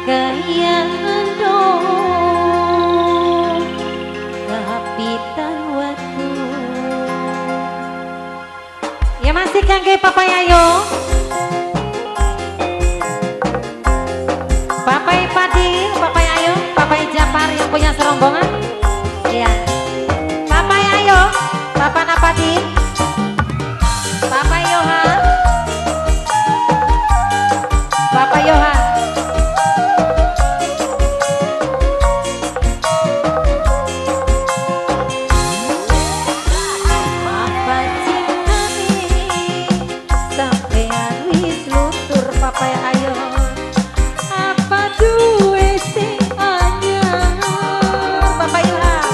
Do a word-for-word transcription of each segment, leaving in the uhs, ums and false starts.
Kaya anu, Kapitan Watu. Ya, masih kangge Papay Ayo. Papay Padil, Papay Ayo, Papay Japar yang punya serombongan. Iya. Papay Ayo, Papa na Padil. Papay Yoha. Papay Yoha. Apa cintane sampean wis luntur, Papay Ayo? Apa due sing anyar, Papa Ilham?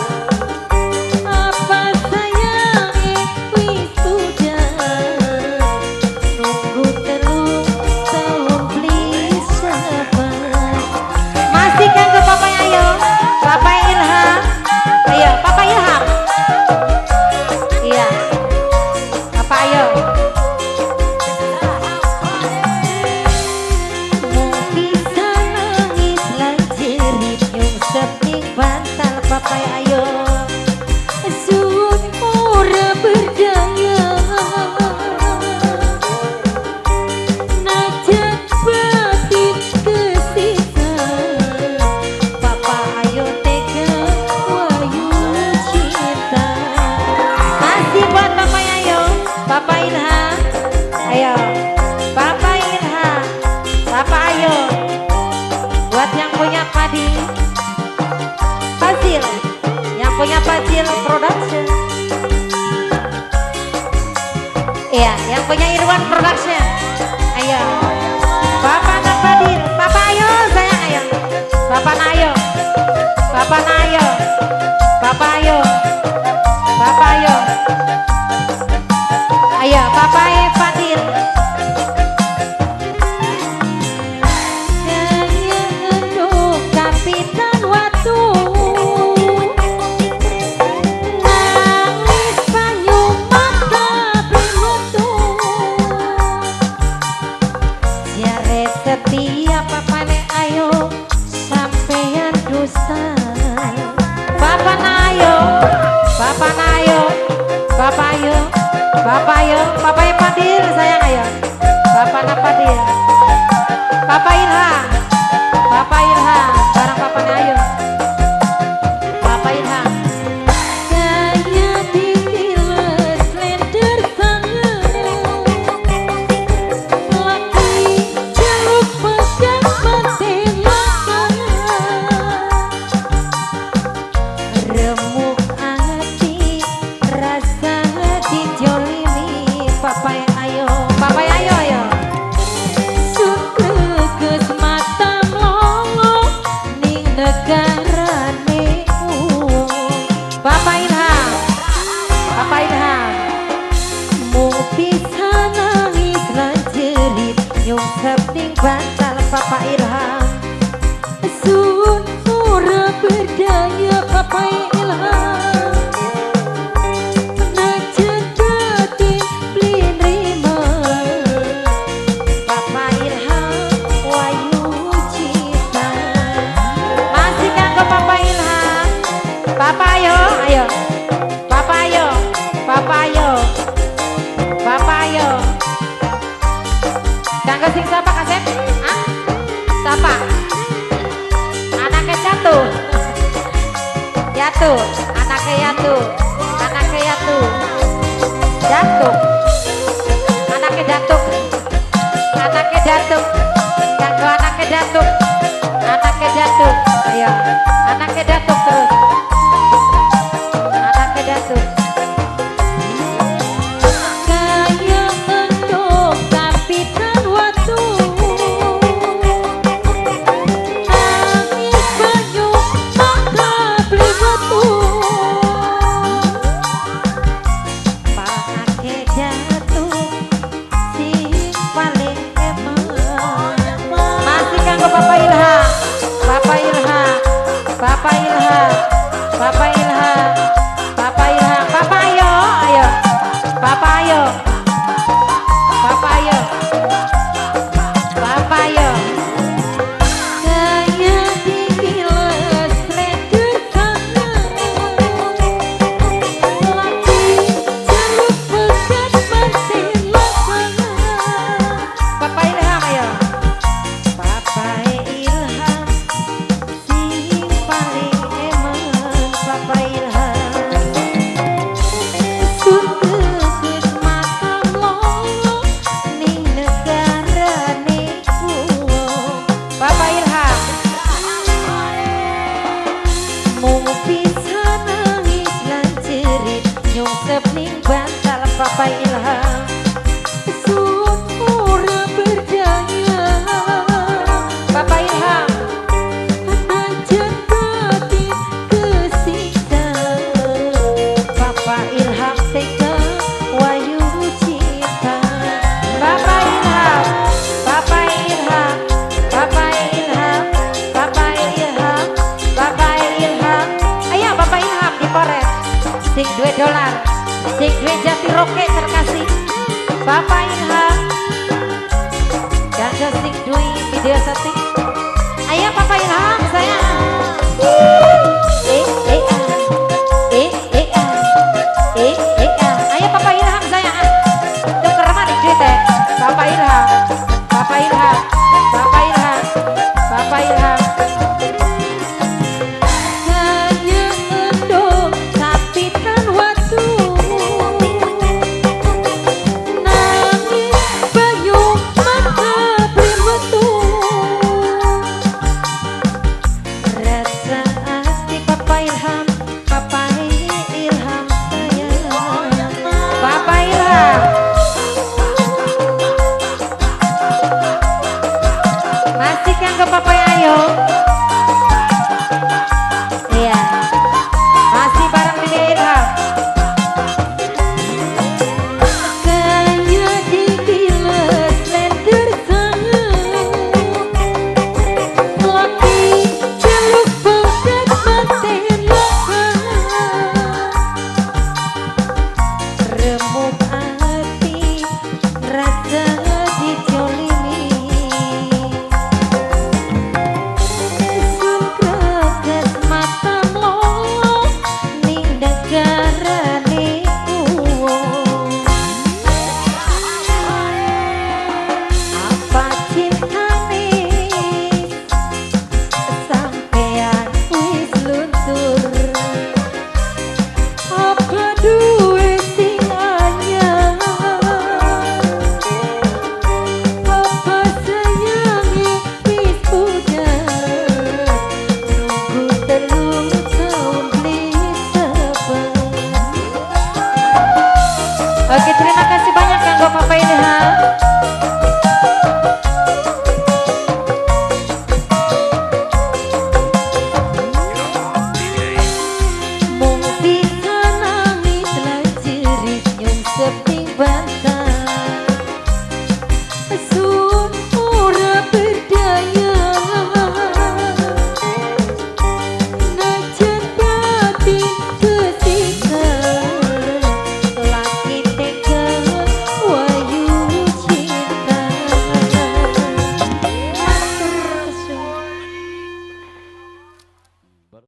Apa sayange wis pudar? Nunggu telung taun, please, sabar. Masih kanggo Papay Ayo, Papay Ilham. Ayo, Papay Ilham. Iya. Papay Ayo. Mung bisa nangis lan jerit, nyungsep ning bantal, Papay Ayo. Sun ora berdaya. Najan batin kesisa, Papa Ayo tega wayu cinta. Masih buat Papay Ayo, Papa Ilham. Ayo, Papa Ilham, Papa Ayo. Buat yang punya padi, Fazil. Yang punya Fazil Production. Iya, yang punya Irwan Production. Ayo. Papa na Padil. Papa Ayo, sayang, ayo. Papa na Ayo. Papa na Ayo. Papa Ayo. Papa Ayo. Ayo, Papa e Padil. Kaya anu, Kapitan Watu, nangis banyu mata beli watu. Jare setia Papay Ayo, sampean dusta. Papa na Ayo, Papa na Ayo, Papa Ayo, Papa Ayo, Papa e Padil, sayang, ayo. Papa na Padil. Papa Ilham. Papa Ilham. Barang Papa na Ayo. Papa Ilham. Kaya ditiles lender sangat. Laki jaluk pegang mate lakangan. Remuk ati rasa dijolimi, Papay Ayo, Papay Ayo, ayo. Sun greges mata melolo ning negarane uwong. Papa Ilham, Papa Ilham. Mung bisa nangis lan jerit, nyungsep ning bantal, Papa Ilham. Sun ora berdaya, Papay Ilham. Najan dati beli nerima, Papa Ilham wayu cinta. Masih kanggo Papa Ilham. Papa Ayo, ayo. Papa Ayo, Papa Ayo, Papa Ayo. Kanggo sing sapa, Kasep? Hah? Sapa? Anake Jatu. Jatu. Anake Jatu. Anake Jatu. Jatu. Anake Jatu. Anake Datuk. Kanggo anake Datuk. Anake Datuk. Ayo. Anake Datuk terus. Anake Datuk. Kaya mendung Kapitan Watu. Nangis banyu mata beli watu. Anake Datuk sing paling emang. Masih kanggo Papa Ilham. Papa Ilham. Papa Ilham. Nyungsep ning bantal Papa Ilham. Sun ora berdaya. Papa Ilham. Ajan dati kesiksa. Papa Ilham teka wayu cinta. Papa Ilham, Papa Ilham, Papa Ilham, Papa Ilham, Papa Ilham. Ayo, Papa Ilham di Koret. Sing due dolar, sing due jati roke terkasih. Papa Ilham. Ganda sing due video setting. Ayo, Papa Ilham, saya. Eh, eh, ah. Eh, eh, ah. Eh, eh, ah. Ayo, Papa Ilham, saya, ah. Tuker manik duit, eh. Papa Ilham. Papa Ilham. Papa Ilham. Papa Ilham. Kaya endong sapitan watu. Nangis banyu mata beli metu. Rasa ati Papa Ilham, Papa Ilham sayang. Papa Ilham. Masih kang ke Papa Yayo? Iya. Masih bareng Dede Ilham. Kaya digiles lender sangat. Laki celuk baudat mate lapa. Remuk